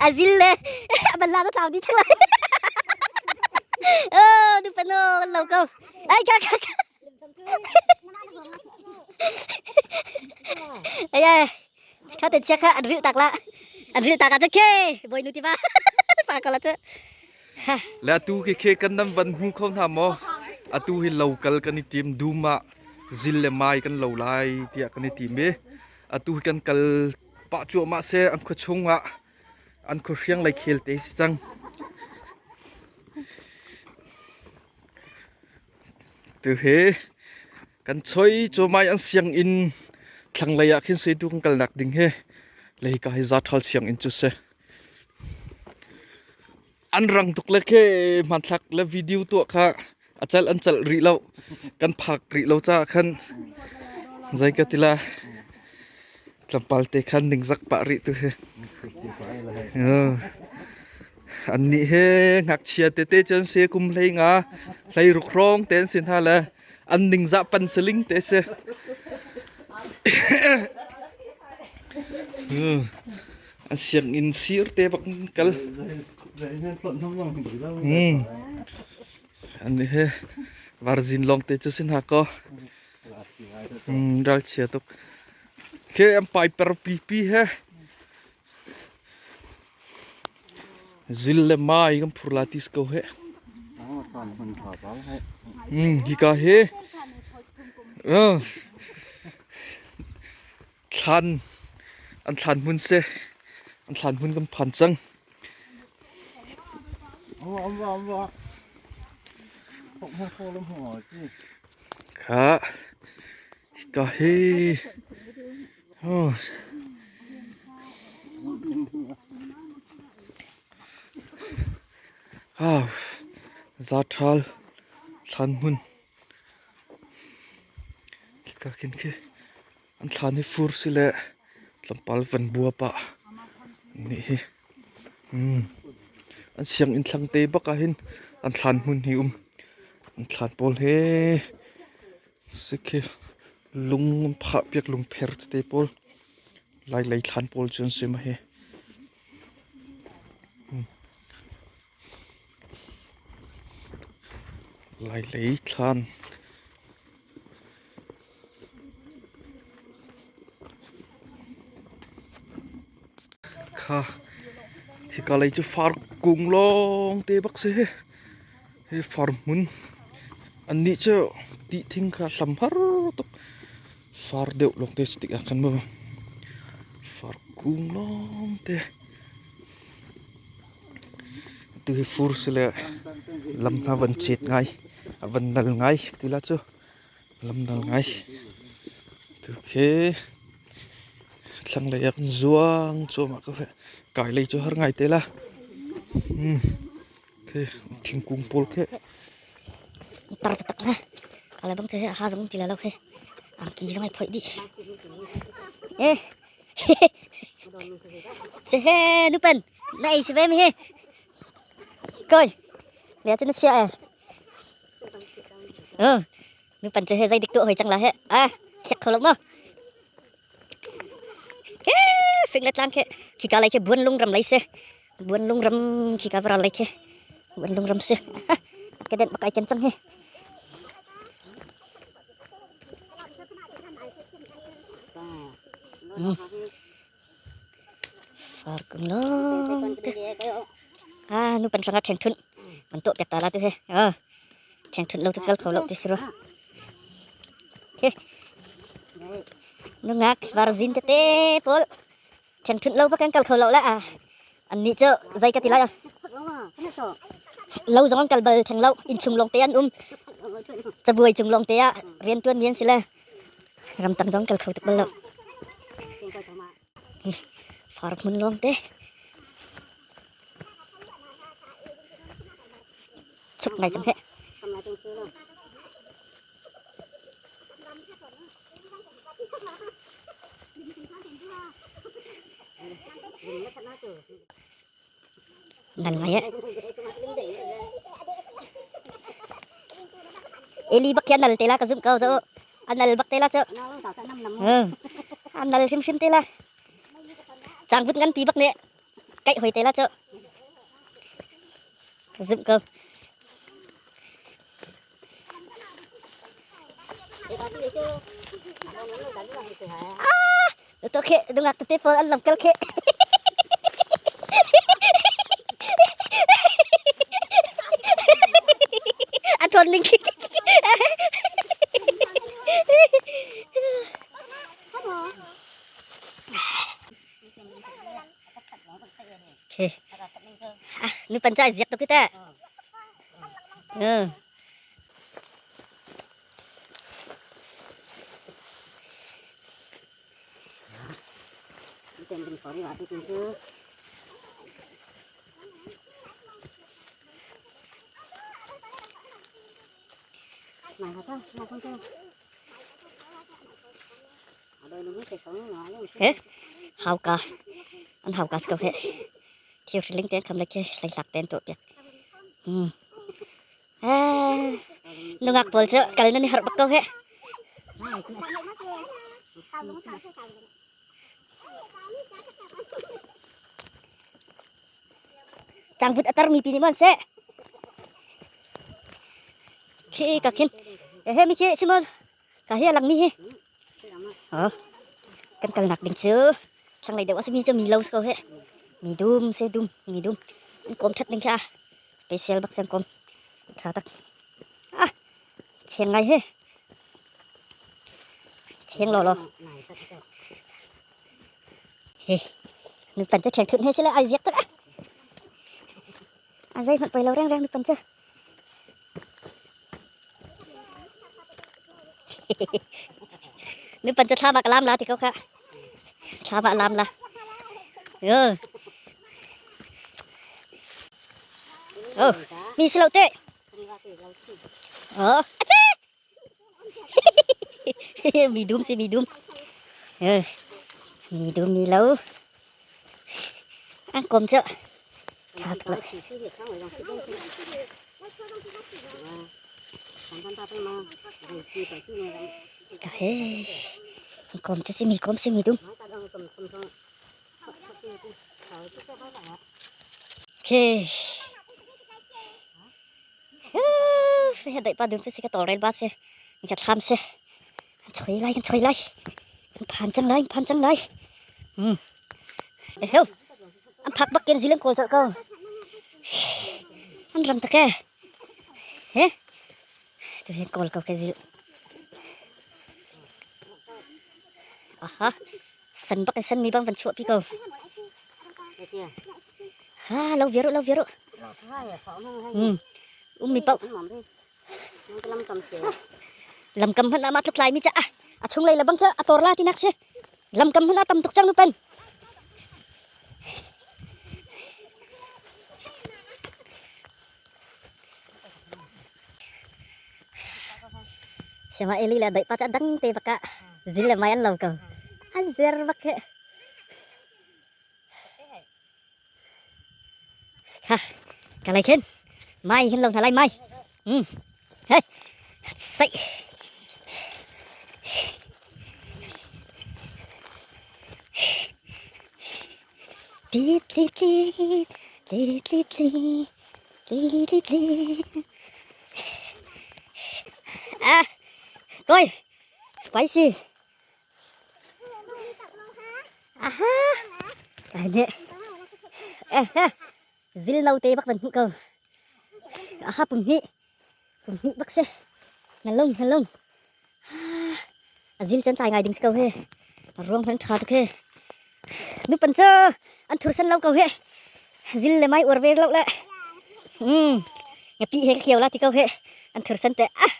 A zil le a banla na tlau dih cang lai. Oh, nu pa no kan lo ko. Ai ka ka ka. Ai ai. Tha te chia kha an rilh tak la. An rilh tak ah cun khe bawi nu ti ba. Pa ko la cu. Le atu khi khe kan nan van hmu kho hna maw? Atu hi lokal kan i tim dum ah zil le mai kan lo lai tiah kan i tim i atu hi kan kal pah cuahmah seh an khua chung ah an khuahriang lei khel te si cang. Tu hi kan choi cuahmah i an sianginn thlanglei ah khin seitu kan kalnak ding hi leika hi Zathal sianginn cu si. An rang tuk le khi hmanthlak le video tuah kha a celh an celh rih lo. Kan phak rih lo caah khan zei ka ti la tlawmpal te khan ningzak pah rih tu hi. Annih hi ngakchia tete cu an si kum hlei nga hlei ruk hrawng te an si hna le an ningzah pan saling te si. An sianginn sir te bak kal. An he varzin lawng te cu sin ha ko. Ralchia tuk. Khe an piper pipi he. Zil le mai kan phur la tis ko he. Hika he. Thlan an thlan hmun si. An thlan hmun kan phan cang. Kha hika hi Zaṭhal thlan hmun khika khin khi an thlan hi fur si le tlawmpal van bua pah nih hi an sianginn thlang te bak ah hin an thlan hmun hi um an thlan pawl hi si khi lung an phah piak lungpher tete pawl lailei thlan pawl cu an si ma hi. Lailei thlan kha hika lei cu far kung lawng te bak si hi hi far hmun annih cu ti thing kha hlam har tuk far deuh lawng te si tik ah khan mu far kung lawng te. Tu hi fur si le lam hna van chet ngai a van nal ngai ti la cu lam nal ngai tu khi thlanglei ah kan zuang cuahmah ko hih kai lei cu har ngai te la khi thingkung pawl khi tar taktak ra kala bang cu ha zong ti la lo khi angki zong ai phoih dih eh He nupen na ei si ve mi hi. Koi. Le chu na sia e. Ừ. Nupen chu he zai dik tu hoi chang la he. A khiak kho lo mo. He fing le tlang khe khi ka lai khe buan lung ram lai se. Buan lung ram khi ka vara lai khe. Buan lung ram se. Ke den bakai ken chang he. Far kung lawng te. Ah, nu pan hrangah ṭhengṭhunh an tuah piak ta la tu he. Ah, ṭhengṭhunh lo tu kal kho lo ti si rua. He. Nungak varzin tete pawl ṭhengṭhunh lo bak an kal kho lo la. Ah, an nih cu zei ka ti lai ah. Lo zong an kal bal theng lo. Innchung lawng te an um. Cabuai cung lawng te ah rianṭuan mi an si le. Ramtang zong kal kho tuk bal lo. Far hmun lawng te. Chuk ngai cang he. Nan ngai eh. Eli bak khi a nal te la ka zumh ko zo. A nal bak te la cu. A nal hrimhrim te la. Cangvut nganpi bak nih. Kaih hoi te la cu. Zumh ko. Ah! To khe dungak tete pawl an lam kal khe. A ṭhawn ning khi. Nu pan chai ziak tuk hi teh. Ừ. He hauka an hauka si ko he thir hriling te kham le khi hleihlak te an tuah piak hmm nungak pawl cu kal nan i harh bak ko he Cangvut a tarmi pi nih maw an seh? Khi ka khin. Ehe mi khi Simon. Ka hi a langmi hi. Oh. Kan kalnak ding cu thlanglei deuh a simi cu mi lo si ko he. Mi dum se dum mi dum. An kawm that ding khi a special bak sen kawm. Tha tak. Ah. Chiang ngai he. Chiang lo lo. Hi. Nu pan cu ṭheng thut he sile ai ziak tak a. A zei hmanh poi lo reng reng nu pan cu. Nu pan cu thla bak lam la ti ko kha. Thla bak lam la. Ừ. Oh, mi si lo te. Oh, mi dum si mi dum. Ừ. Mi dum mi lo. An kom cu. Tha tuk lo. Ka he. An kom cu si mi kom si mi dum. Okay. He dai pa dum cu si ka tawlrel ba si. Ka thlam si. Kan choi lai, kan choi lai. Kan phan cang lai, phan cang lai. Hmm. Eheu. An phak bak ken zilang kawl colh ko. An ram tak e. He. Tu hin kawl ko ke zil. Aha. San bak in san mi bang van chuah pi ko. Ha, lo viaru, lo viaru. Hmm. Um mi pau. Lamkam hmanh ah mah tluk laimi ca a chunglei le bang cu a tor la tinak si. Lamkam hmanh ah tam tuk cang nu pen. Siama eli le dai pa ca dang te baka zil le mai an lo ko. An zer bak he. Ha, ka lai khin. Mai hin lo hna lai mai. Hey, sai. Tli tli tli tli tli tli tli tli tli. À, coi, spicy. Aha. Cái này. Zil no te bak van hmuh ko. Aha pum hnih. Pum hnih bak si. Na lung, na lung. A zil chan tlai ngai ding si ko he. A ruang hman tha tuk he. Nu pan cu an thur san lo ko he. Zil le mai uar ve lo le. Ngapi he ka kiau la ti ko he. An thur san te. Ah.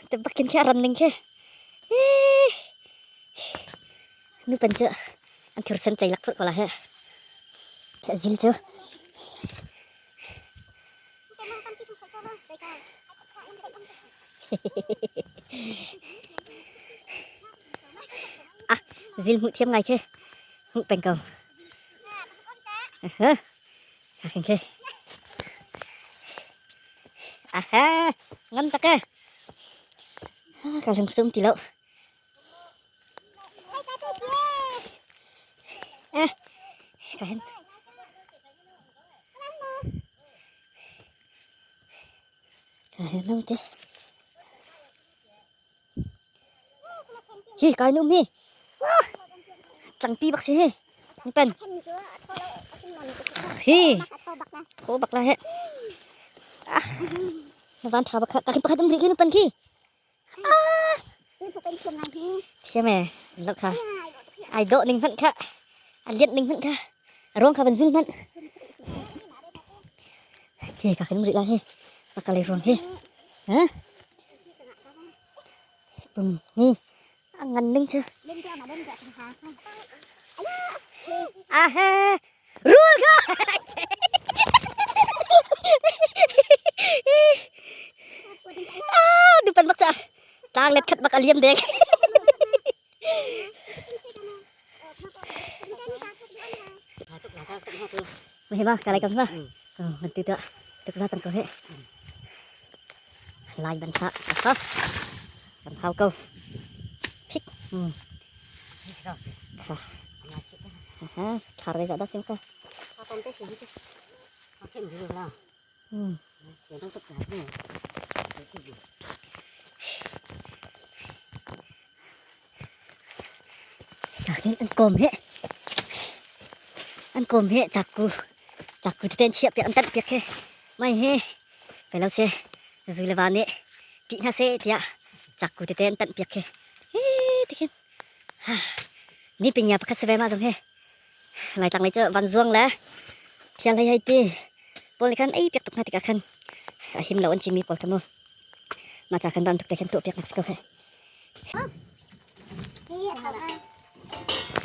Te bakin khi a ran ning khi. Nu pan cu an thur san chei lak phut ko la he. Zil cu. Ah, zil hmuh thiam ngai khi. Hmuh peng ko. Ha. Khin khi. Aha, ngan tak e. Ka lung sum ti lo. Eh, ka hen. No te. Hi kai num hi. Tlangpi bak si hi. Ni pen. Hi. Tho bak la he. Ah. Na van tha bak kha. Ka pakhat um ri khi nu pan khi. Ah. Thiam e. Lo kha. Ai do ning hmanh kha. A lian ning hmanh kha. A ruang kha van zul hmanh. Khi ka khin ri la hi. Pakalei ruang hi. Ha? Ni a ngan ning cu. A he rul kha. Ah, dupan bak ca. Tlang let khat bak a liam dek. Mày ma, cái này cầm ma. Mình từ từ, từ ra chẳng có hết. Lai ban tha, ha. Kan hau ko. Phik. Ha. Ha, thar dei da sim ka. An kawm he an kawm he chakku chakku tete an chiah piak an tanh piak he mai he kai lo se zu le va nih tih hna seh tiah chakku tete an tanh piak he hi tikhin ni pinya pakhat se ve ma zong he Laitlang lei cu vanzuang le thial hei hei ti pawl nih khan ei piak tuk hna tikah khan a him lo an cimi pawl kha mu mah ca khan bantuk te khan tuah piak nak si ko he.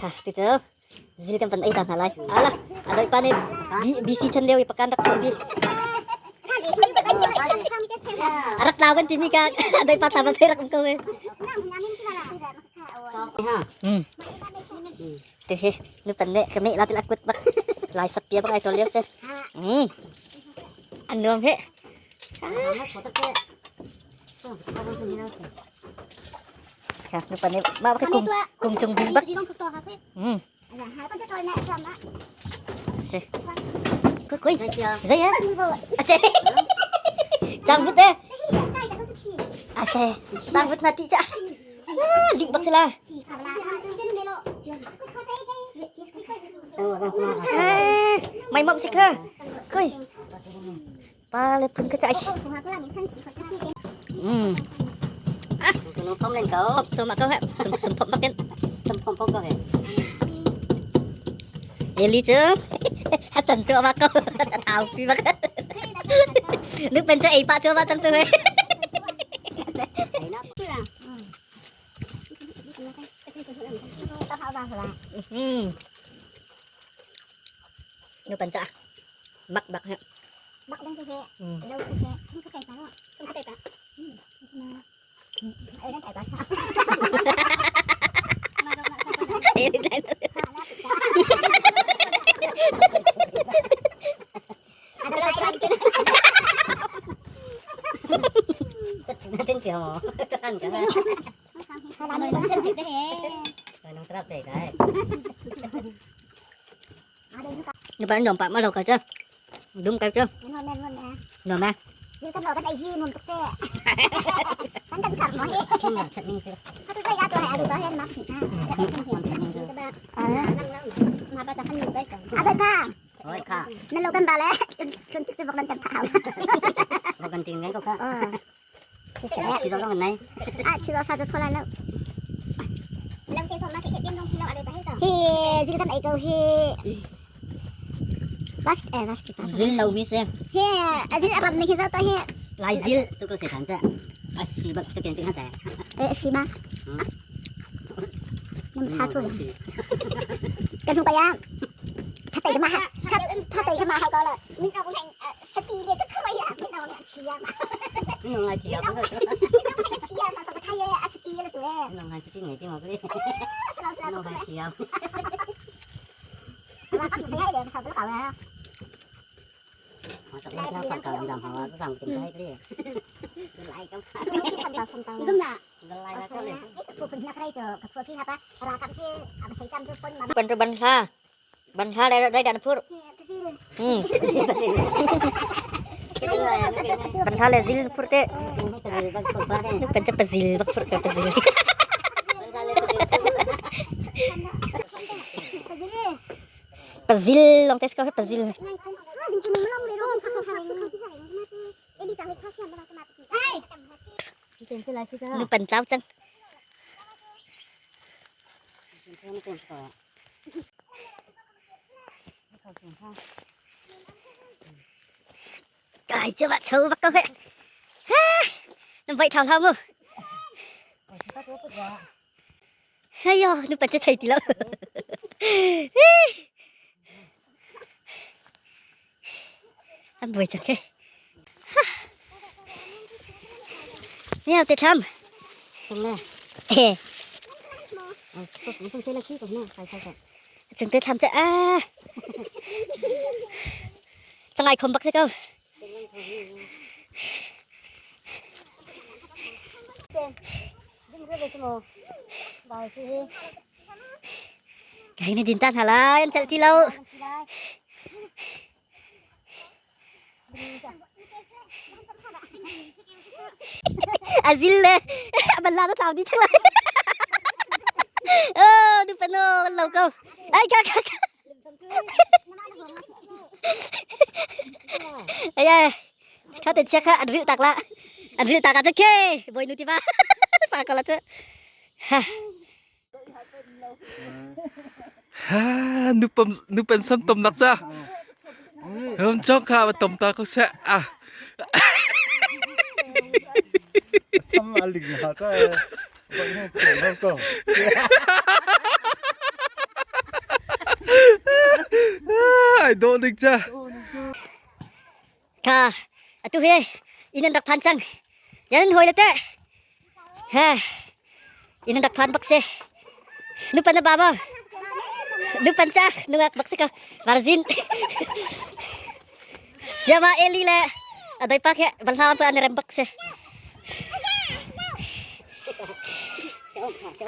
Ha ti cu zil kan van ei ta hna lai. Ala adoi pa nih BC chan lio i pakan rak chuah bi. A rak tlau kan timi ka adoi pa thla va phei rak um ko e. Te he nu pan ne ka meh la til akut bak lai sap pia bak ai tol lio se. An nuam he. Ha nu pan ne ma bak kum kum chung ding bak. Se. Kui kui. Dây á. À se. Chang vút e. À se. Chang vút na ti cha. Lih bak sila. Mày mộng sik ha. Koi. Pa le phun ka chai. Ah, không lên cầu. Phom sum ko he. Sum sum phom bakin. Sum phom phom ko he. Eli chu. A chan chu ma ko. Thau pi bak. Nước bên cho ấy pa chu ma chang tu he. Nu pan cha. Bak bak he. Bak dan he. Lâu he. Không có tay pa. Không có tay pa. Ở đây tay pa. Trên kiểu ăn cái này. Nu pan dom pa ma lo ka cha. Dum ka cha. Nó mà. Zil lâu mi xem. Lai zil Tôi có thể thẳng ra. À, xì bậc cho tiền tiếng hát rẻ. Nhưng mà chỉ học thôi. Nhưng mà chỉ nghề chứ mà cái Nhưng mà chỉ học. Họ tập theo phần cầu đồng họ cứ dòng tìm thấy cái gì. Lại không. Lại là cái này. Pan tu ban ha. Ban ha đây đây dan pur. Ban hla le zil phur te. Kan cha pazil bak phur ka pazil. Pazil long te ko pazil. Nu pan tlau cang. Kai chưa bạn sâu bắt câu hết. Nó vậy thằng không? Hay yo, nó bật chết thì lâu. Ăn buổi chẳng kê. Nè, tết thăm. Ê. Chúng tết thăm chứ à. Chẳng ai không bắt sẽ câu. Cái này din tan hala, an chalh ti lo. A zil le a ban la na tlau dih cang lai. Oh, nu pa no kan lo ko. Ai ka ka ka. Ai ai. Tha te chia kha an rilh tak la. An rilh tak ah cun ke bawi nu ti ba. Pa ko la cu. Ha. Ha nupam nupen sam tom nak cha. Hom chok kha ba tom ta ko se a. Sam alik na ta. Ko. Ai do dik cha. Kha atu he inn an rak phan cang. Yan hawi le teh. Ha inn an rak phan bak si. Nupan na ba maw? Nupan ca nungak bak si ka. Varzin. Siama Eli le adoi pak he balhla pa an rem bak si.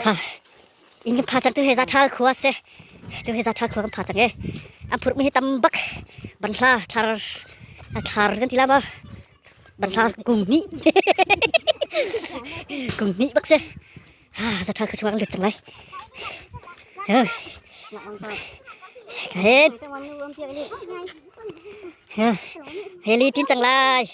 Ha Inn kan pha cang tu he zathal khua si. Tu he zathal khua kan pha cang e. An phurh mi hi tam bak. Banhla thar thar kan ti la ma. Banhla kung hnih. Kung hnih bak si. Ha zathal khua chuak lut cang lai. Ka hen. Heli tin cang lai.